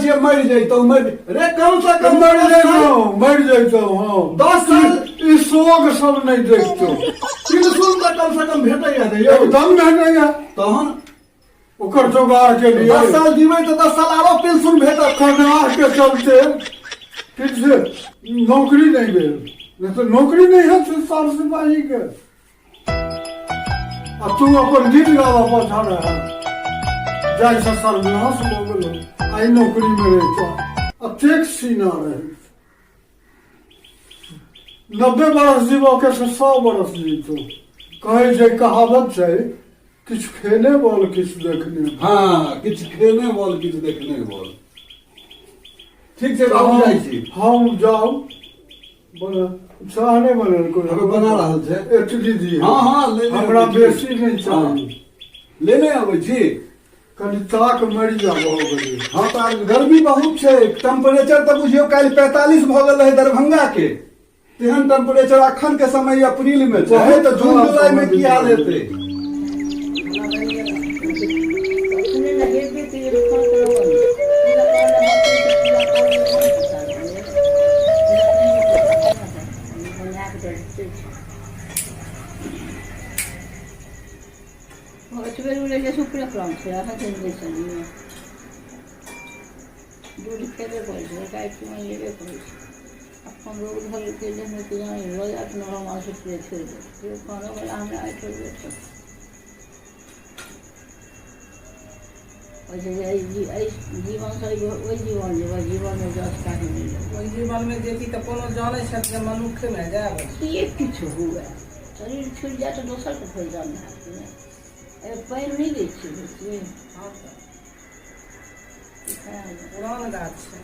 छियै मरि जैतौ, मरि रे, कम से कम मरि जैतौ, मरि जैतौ। हँ, 10 साल ई शोक सब नहि देखतौ। पिलसुन तऽ कम से कम भेटैया ने यौ? एकदम भेटैया। तहन ओकर जोगाड़ के लिए 10 साल जीबै तऽ 10 साल आरो पेंशन भेटत। कनाह के चलते फिर से नौकरी नहीं भेल, नहीं तो नौकरी नहीं है से सार सिपाही के। आ तू अपन गीत गाबऽ पाछा रह जाहिसँ सर्वनाश भऽ गेलो। आइ नौकरी मे रहिता, अतेक सीना रहे, 90 बरस जीबऽ के से 100 बरस जीतो। कहै छै, कहावत छै, किछु खेने बोल, किछु देखने बोल। हँ, किछु खेने बोल, किछु देखने बोल। ठीक छै बाबू, जाइ छी। हम जाउ। बना चाह नहि बनल कोइ? अभी बना रहल छै। एतबी दिअ। हँ, लेने हमरा अबै छी। बेसी नहि चाही। लेने अबै छी। कनि ताक मरि जा भऽ गेलै। हँ, तऽ आब गर्मी बहुत छै। टेम्परेचर तऽ बुझियौ काल्हि 45 भऽ गेल रहै दरभंगा के। तेहन टेम्परेचर अखन के समय अप्रैल में छै, तऽ जून जुलाई में की हाल हेतै? दूध खेबे करै छै, गाय लेबे करै छै। अपन रोग धरलकै देहमे कि जानी, लऽ जायत ने। हम सोचलियै छोड़ि देब, केओ करऽवला हमरा एहि थोड़बे छै। कहै छै जे एहि जीवनसँ ओहि जीवन जेबै, जीवनमे जस काहे नहि लेबै। ओहि जीवनमे जेती तऽ कोनो जानै छथि जे मनुक्खमे जायब? किए किछु हुए, शरीर छुटि जाय तऽ दोसरके फायदा नहि हैत ने। एहि पानि नहि दै छियै बेसी। हँ, तऽ पुरान गाछ छै।